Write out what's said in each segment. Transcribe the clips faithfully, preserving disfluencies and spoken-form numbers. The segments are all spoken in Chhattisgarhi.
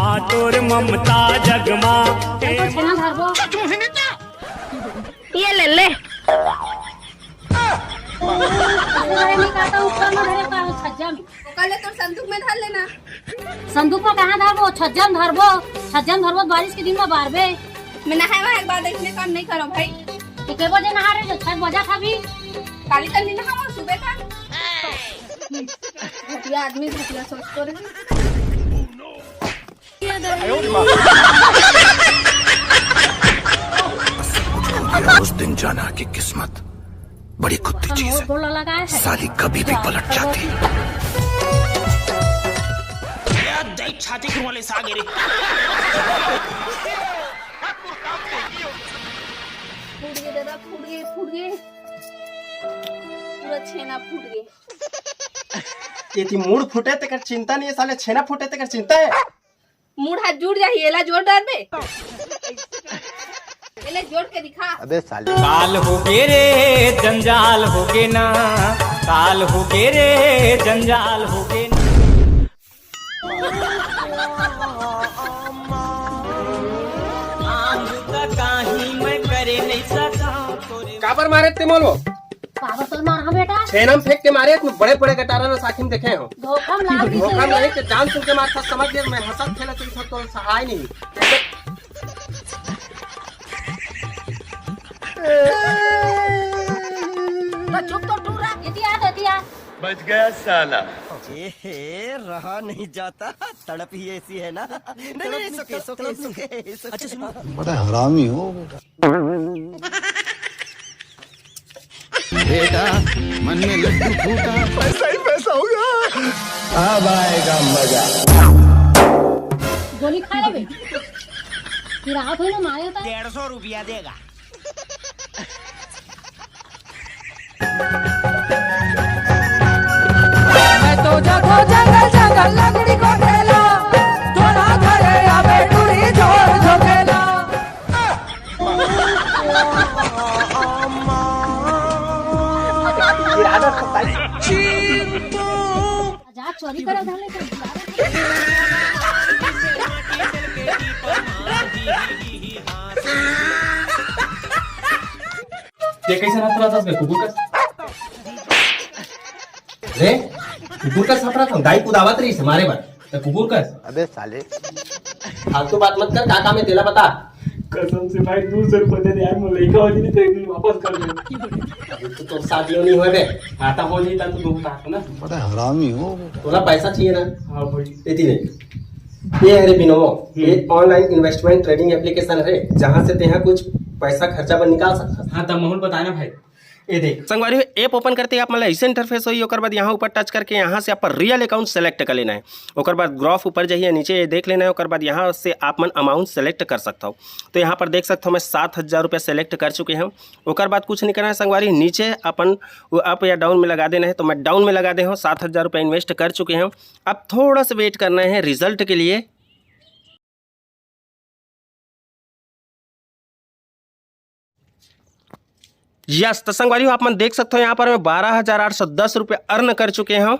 आ तोर ममता जगमा। चल तो छेना धरबो। ये ले ले। छज्जा में। ओकर ले तोर संदूक में धर लेना। संदूक में कहाँ धरबो? छज्जा में धरबो। छज्जा में धरबो, बारिश के दिन में बारबे। मैं नहाए वहाए के बाद ऐसने काम नहीं करो भाई। तो के बजे नहा रहे जो? छह बजा था भी। काली तक नहीं नहावा सुबह का। घटिया आदमी, घटिया सोच तो रहे। उस दिन जाना कि किस्मत बड़ी कुत्ती चीज है। साली कभी भी पलट जाती है। छाती खुरवा ले सागे रे। फूट गए दादा, फूट गए, फूट गए। पूरा छेना फूट गए। ये थी मूड़ फूटे तेकर चिंता नहीं है, साले छेना फूटे तेकर चिंता है। मूड़ हाथ जुड़ जाही, एला जोड़ डालबे। एला जोड़ के दिखा। अबे साले। काल हो गे रे, जंजाल हो गे ना, काल हो गे रे, जंजाल हो गे ना। आंग का काही मैं करे नहीं सका तोरे। काबर मारे ते मोलो? काबर तो मार, हाँ बेटा। छेना में फेंक के मारे, तुम बड़े बड़े गटारा ना साखी में देखे हो। धोखा में लाग गई धोखा में। नहीं तो जान सुन के मार था, समझ गया मैं हंसत खेलत रही था, तो सहाय नहीं। तो चुप तो टूरा, इतिया तो इतिया। बच गया साला। ए हे, रहा नहीं जाता, तड़प ही ऐसी है ना। नहीं, नहीं, नहीं, तड़प नहीं, सुखे, तड़प सुखे, नहीं। सुखे, सुखे। अच्छा सुनो। बड़ा हरामी हो बेटा। बेटा, मन में लड्डू फूटा। पैसा ही पैसा होगा। अब आएगा मजा। गोली खा लेबे। फिर आप ही ना मारे तो। डेढ़ सौ रुपया देगा। मैं तो जाथो जंगल जंगल लकड़ी को ठेला, थोड़ा घरे आवे टूरी जोर झोंकेला। जा चोरी करे उधर ले चल। ते कैसे हाथ रहा था उसमें कुकुर का? रे, कुकुर का साफ रहा था, दाई कुदावत रही से मारे बर। तो कुकुर का? अबे साले। फालतू बात मत कर, का काम है तेला बता। कसम से भाई, दो सौ रुपया दे दे यार, मैं लइका हो जी, नहीं तो एक दिन वापस कर दे। अभी तो तोर शादी नहीं होए बे। हाँ, तब हो जाई, तब तो दो बता ना। बड़ा हरामी हो बेटा। तोला पैसा चाहिए ना? हाँ भाई। इतनी नहीं। ये है रे बिनोमो, हम्म। ये online investment trading application है, जहाँ से तेहा कुछ पैसा खर्चा पर निकाल सकता है। हाँ, तब माहौल बताना भाई। ये देख संगवारी हो, app open करते ही आप मन ला ऐसे interface होई। ओकर बाद यहाँ ऊपर touch करके यहाँ से आप real account select कर लेना है। ओकर बाद graph ऊपर जाइए, नीचे ये देख लेना है। ओकर बाद यहाँ से आप मन amount select कर सकता हो। तो यहाँ पर देख सकता हूँ मैं सात हज़ार रुपये select कर चुके हैं। ओकर बाद कुछ नहीं करना है संगवारी, नीचे अपन वो up या down में लगा देना है। तो मैं down में लगा दे हूँ, सात हज़ार रुपये invest कर चुके हैं। अब थोड़ा सा wait करना है result के लिए। Yes, तो संगवारी हो, आप मन देख सकते हो, यहाँ पर मैं बारह हज़ार आठ सौ दस रुपये earn कर चुके हैं।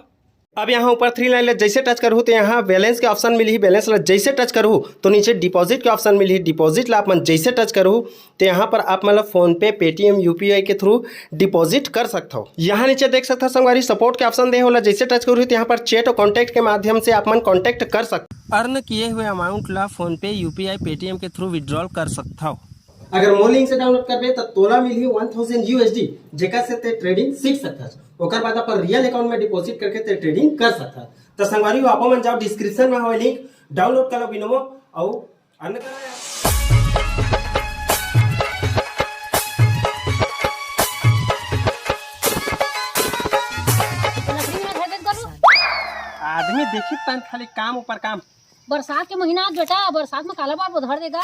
अब यहाँ ऊपर three line ला जैसे touch करहू तो यहाँ balance के option मिलही, balance ला जैसे touch करहू तो नीचे deposit के option मिलही, deposit ला आप मन जैसे touch करहू तो यहाँ पर आप मन ला PhonePe, Paytm, U P I के through deposit कर सकते हो। यहाँ नीचे देख सकते हो संगवारी, support के option दे होला, जैसे touch करहू तो यहाँ पर chat और contact के माध्यम से आप मन contact कर सकते हो। Earn किए हुए amount ला PhonePe, U P I, Paytm के through withdrawal कर सकते हो। अगर मोर link से download करबे त तोला मिलही one thousand U S D, जेकर से ते trading सीख सकथस। ओकर बाद अपन real account में deposit करके ते trading कर सकथस। त संगवारी हो, आपो मन जाओ, description में हवे link, download कर लो बिनोमो अउ earn करो यार। लकड़ी में धर दे करू। आदमी देखी तन खाली काम ऊपर काम। बरसात के महीना आज बेटा, बरसात में काला बार धर देगा।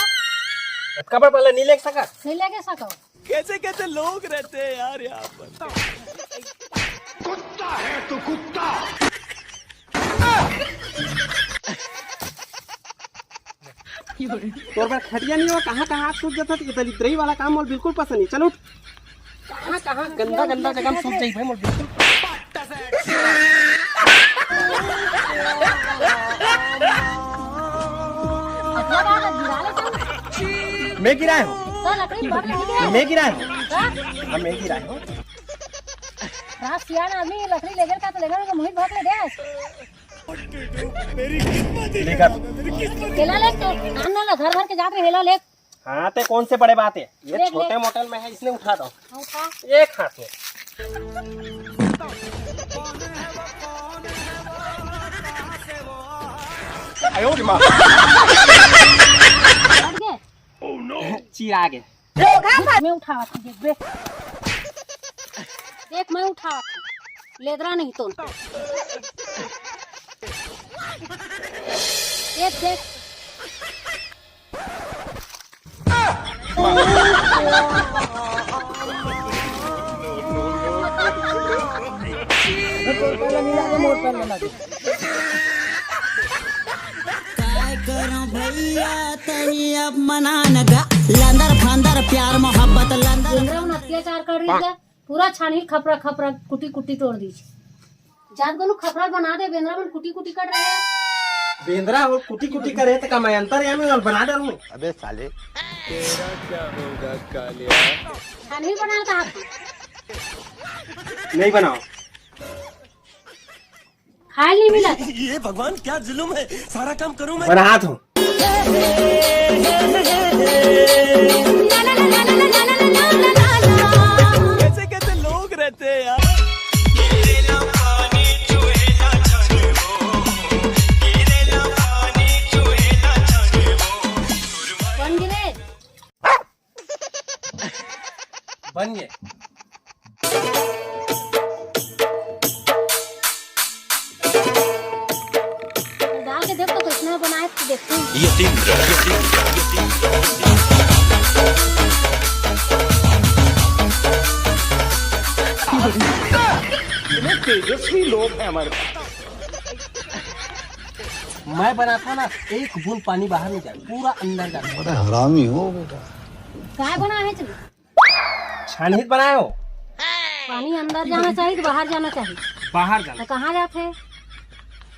कबर वाला नहीं ले सका? नहीं लेके सको। कैसे कैसे लोग रहते हैं यार यहाँ पर। कुत्ता है तू, कुत्ता। तोर बर खटिया नहीं हो, कहाँ कहाँ हाथ सूझ जाता, ये दलिद्रई वाला काम मोल बिल्कुल पसंद नहीं। चल उठ। कहाँ कहाँ गंदा गंदा जगह में सूझ जाई भाई मोल बिल्कुल। मैं गिराए हूँ। तो लकड़ी भोंक ले, ठीक है? मैं गिराए हूँ। का? हाँ, मैं गिराए हूँ। रात सियान आदमी लकड़ी लेगेल का तो लेगेल, मोहित भोंक ले देस। लेकर। केला ले तो, आन ला धर धर के जात रहे, हेला ले। हाँ, ते कौन से बड़े बात है? ये देख ले। छोटे मोटल में है, इसने उठा दो। हाँ, उठा। एक हाथ में। आयो रे माँ। हट गए। चिरा गए। मैं उठावत हूँ, देख बे। देख, मैं उठावत हूँ। लेदरा नहीं तो। देख, देख। काय करो भैया, तनी अब मना न गा। लंदर फंदर, प्यार मोहब्बत लंदर। बेंदरा मन अत्याचार कर रही है, पूरा छानही खपरा खपरा, कुटी कुटी तोड़ दी। जात गोलू खपरा बना दे, बेंदरा मन कुटी कुटी कर रहे हैं। बेंदरा और कुटी कुटी करे तो का मैं अंतर्यामी और बना डालूं? अबे साले। छानही बना था। नहीं बनाओ। खाए नहीं मिला। ये भगवान, क्या जुल्म है, सारा काम करूं मैं। बनात हूँ। कैसे कैसे लोग रहते हैं यार। बन गए। बन गए। डाल के देख तो कितना बनाए, तो देखते हैं। यतीन्द्र, यतीन्द्र, यतीन्द्र। इतने तेजस्वी लोग हैं हमारे पास। मैं बनाता ना, एक बूंद पानी बाहर नहीं जाए, पूरा अंदर जाता। बड़ा हरामी हो बेटा। काय बना है चलो? छानही बनाए हो। पानी अंदर जाना चाहिए कि बाहर जाना चाहिए? बाहर जाना। तो कहाँ जाते हैं?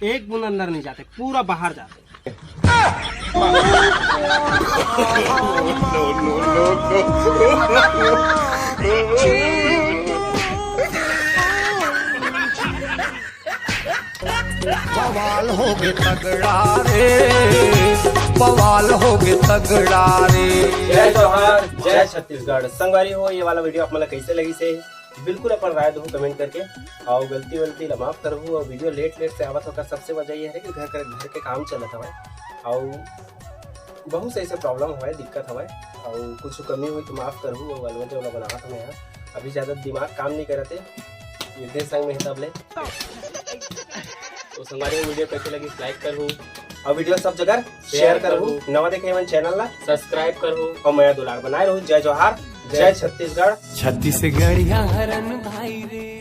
एक बूंद अंदर नहीं जाते, पूरा बाहर जाते। बवाल होगे तगड़ा रे, बवाल होगे तगड़ा रे। जय जोहार, जय छत्तीसगढ़। संगवारी हो, ये वाला वीडियो आप मन ला कैसे लगिस हे, बिल्कुल अपन राय दहू कमेंट करके। अउ गलती वलती ला माफ करहू। अउ वीडियो लेट लेट से आवत होकर सबसे वजह ये है कि घर के, घर के काम चलत हवय, अउ बहुत से ऐसे प्रॉब्लम हवय, दिक्कत हवय, अउ कुछ कमी हुई तो माफ करहू। अउ अलवजा वाला बनावत हवय यहाँ, अभी ज्यादा दिमाग काम नहीं करत हे, ये देश संग में है तब ले। तो संगवारी हो, वीडियो कैसे लगिस, लाइक करहू। अउ वीडियो सब जगह शेयर शेयर करहू। करहू। नवा देखे मन चैनल ला सब्सक्राइब करहू। अउ मया दुलार बनाए रहू। जय जोहार, जय जय छत्तीसगढ़। छत्तीसगढ़िया हरन भाई रे।